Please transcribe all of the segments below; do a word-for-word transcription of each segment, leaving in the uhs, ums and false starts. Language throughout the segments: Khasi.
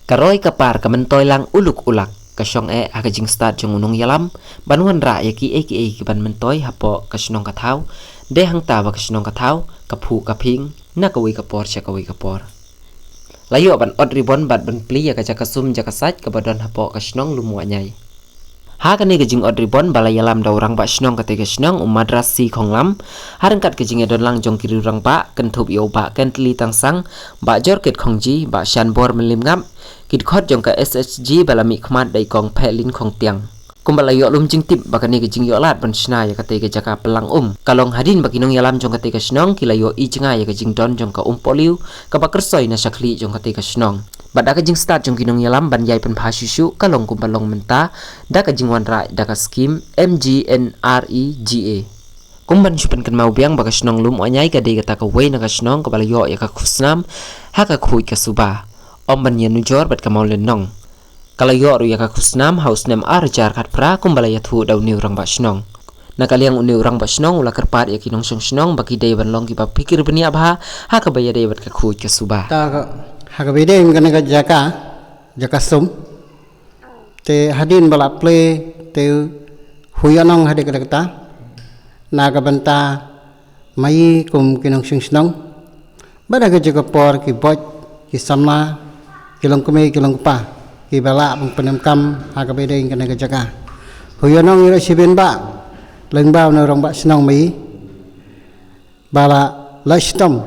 Ka roi ka par ka myntoi lang u luk u lak, ka shong eh ha ka jingstad jong u nongïalam ban wanrah ïa kiei kiei kiban myntoi hapoh ka shnong ka thaw. Dei hangta ba ka shnong ka thaw ka phuh ka phieng na kawei ka por sha kawei ka por. La ïoh ban ot ribon bad ban plie ïa ka jaka sum jaka sait kaba don hapoh ka shnong Lum Wahñiai. Ha kane ka jingot ribon ba la ïalam da u rangbah shnong katei ka shnong, u Madras C Khonglam, ha ryngkat ka jingïadon lang jong ki riew rangbah, kynthup ïa u Bah Kently Tangsang, Bah Jorkit Khongji, Bah Shanbor Mylliemngap, ki dkhot jong ka S H G ba la mihkhmat da i Kong Phehlin Khongtiang. Kumba la ïoh lum jingtip ba kane ka jingïoh lad ban shna ïa katei ka jaka pynlang um ka long hadien ba ki nongïalam jong katei ka shnong ki la ïohi jngai ïa ka jingdon jong ka umpohliew kaba kyrsoi na shakhlieh jong katei ka shnong. Bad da ka jingstad jong ki nongïalam ban ïai pynbha shuh shuh ka long kumba long mynta da ka jingwanrah da ka skhim M G N R E G A. Kumban shu pynkynmaw biang ba ka shnong Lum Wahñiai ka dei kata kawei na ka shnong kaba la ïoh ïa ka khusnam ha ka khuid ka suba. Ym ban ïanujor bad ka mawlynnong. Ka la ïoh ruh ïa ka khusnam ha u snem ar hajar khatphra kumba la ïathuh da une u rangbah shnong. Na ka liang une u rangbah shnong u la kyrpad ïa ki nongshong shnong ba ki dei ban long kiba phikir bniah bha ha kaba ïadei bad ka khuid ka suba. Ta ka, ha kaba ïadei bad kane ka jaka, jaka sum. Te hadien ba la plie te huï ïa nong hadien ka kata na ka bynta mai kum ki nongshong shnong. Bad ha ka juh ka por ki boit, ki samla, ki longkmie, ki longkpa kiba lah ban pynemkam ha kaba ïadei kane ka jaka. Huï ïa nong ïa ruh shibun bah lyngba une u rangbah shnong mai ba la leh shitom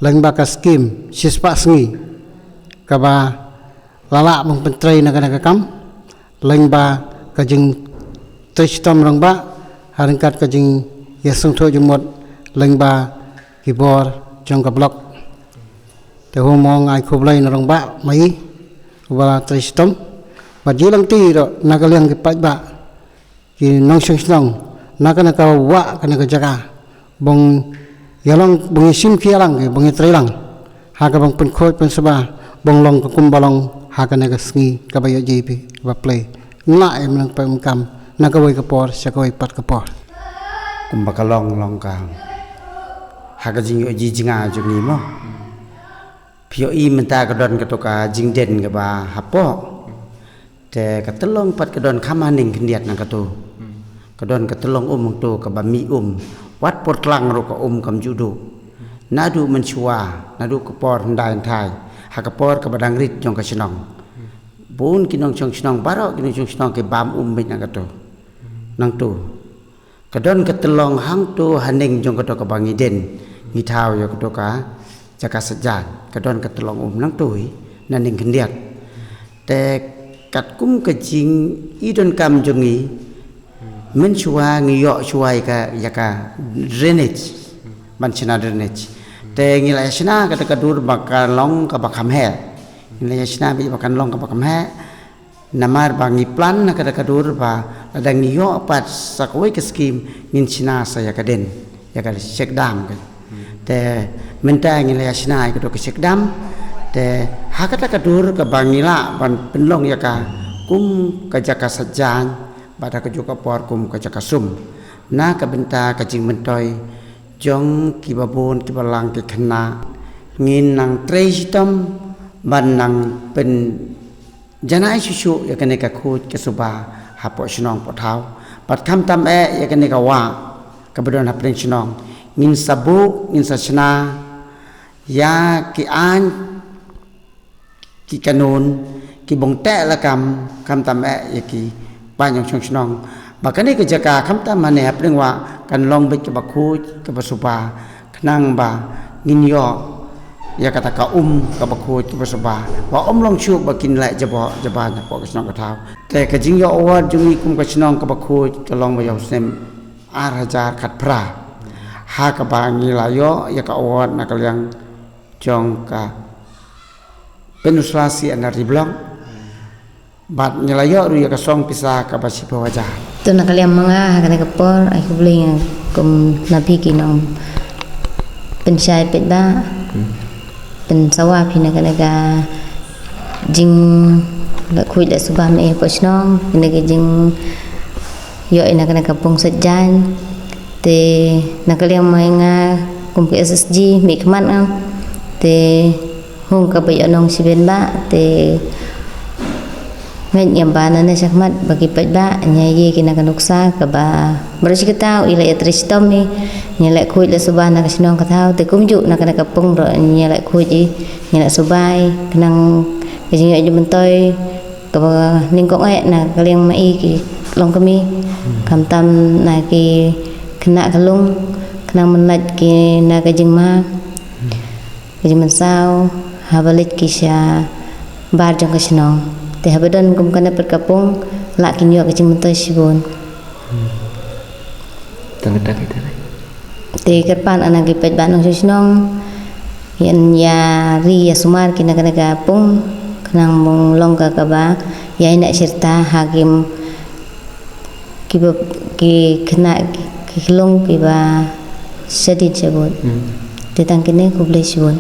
lyngba ka skhim shispah sngi kaba la lah ban pyntrei na kane ka kam lyngba ka jingtrei shitom rangbah ha ryngkat ka jingïasngewthuh jingmut lyngba ki bor jong ka block. Te hooid mo nga ai khublei na rangbah mai uba la trei shitom. Bad jingïalangtyi ruh na ka liang ki paidbah, ki nongshong shnong na kane ka wah, kane ka jaka, ba ngin ïalong, ba ngin shim khia lang ki, ba ngin trei lang ha kaba pynkhuid pynsuba, ba long ka kumba long ha kane ka sngi kaba ïoh jingpyni ba plie. Ngin lah ïa mynta pyndonkam na kawei ka por sha kawei pat ka por. Kumba ka long long ka ha ka jingïohi jngai jong ngi mo. Phi ïohi mynta ka don kato ka jingdien kaba hapoh. Te ka tyllong pat ka don kham haneng khyndiat na kato. Ka don ka tyllong um hangto kaba mih um. Wat por tlang ruh ka um kam ju duh. Naduh mynshuwa, naduh ka por hyndai hynthai ha ka por kaba dang rit jong ka shnong. Bun ki nongshong shnong, baroh ki nongshong shnong ki bam um beit na kato. Nangto ka don ka tyllong hangto haneng jong kato kaba ngi dien, ngi thaw ïa kato ka jaka saitjaiñ. Ka don ka tyllong um nangto hi, naneng khyndiat. Te katkum ka jingïadonkam jong ngi, mynshuwa ngi ïoh shuwa ïa ka, ïa ka drainage, ban shna drainage. Te ngi la ïa shna kata ka dur ba kan long kaba kham heh. Ngi la ïa shna beit ba kan long kaba kham heh. Namar ba ngi plan na kata ka dur ba lada ngi ïoh pat sa kawei ka skhim, ngin shna sa ïa ka dien, ïa ka check dam ka. Te mynta ngi la ïa shna ïa kato ka check dam. Te ha kata ka dur kaba ngi lah ban pynlong ïa ka kum ka jaka saitjaiñ, bad ha ka juh ka por kum ka jaka sum. Na ka bynta ka jingmyntoi jong kiba bun kiba lang ki khynnah, ngin nang trei shitom ban nang pyn janai shuh shuh ïa kane ka khuid ka suba hapoh shnong poh thaw. Bad khamtam eh ïa kane ka wah kaba don hapdeng shnong, ngin sa buh, ngin sa shna ïa ki aiñ ki kanun, ki bun teh lakam, khamtam eh ïa ki paid nongshong shnong. Ba kane ka jaka khamtam hangne hapdeng wah kan long beit kaba khuid kaba suba. Khnang ba ngin ïoh ïa kata ka um kaba khuid kaba suba, ba ym long shuh ba kin leh jaboh jaba na poh ka shnong ka thaw. Te ka jingïoh award jong ngi kum ka shnong kaba khuid ka long ba ïa u snem ar hajar khatphra, ha kaba ngi la ïoh ïa ka award na ka liang jong ka Peninsula C and R D Block. Bad ngi la ïoh ruh ïa ka song pisa kaba shiphew hajar. To na ka liang ma nga ha kane ka por, ai khublei nga kum na phi ki nongpynshai paidbah. Pynsawa phi na kane ka jing la khuid la suba me eh poh shnong, kane ka jing ïoh ïa na kane ka pung saitjaiñ. Te na ka liang ma nga kum ka S H G mihkhmat nga. Te hooid kaba ïoh nong shibun bah, te Ngan ïam ba na ne shakmat ba ki peit ba nya ye ki na ka nuksa ka ba. Bro shi kata u ila ya tri shitom ni. Nya lek khuid le suba na ka shnong ka thaw te kumju na ka na ka pung bro nya lek khuid i. Nya lek subai kenang ka jingyo jumantoi ka ba ningkong eh na ka liang ma i ki long kami. Kam tam na ki kena ka lung kenang menat ki na ka jingma. Ka jingmynsaw haba leit ki sha bar jong ka shnong. Te haba don kum kane pyrkhat pung la ki ñiuh ka jingmyntoi shibun. Tang kata kita. Te kyrpad ana ki peit ba nong shnong yan ya ri ya sumar ki na kane ka pung kenang mung long ka kaba ya ina shirta hakim ki ba ki kena ki klong ki ba shadin shabun. Te tang kine kublai shibun.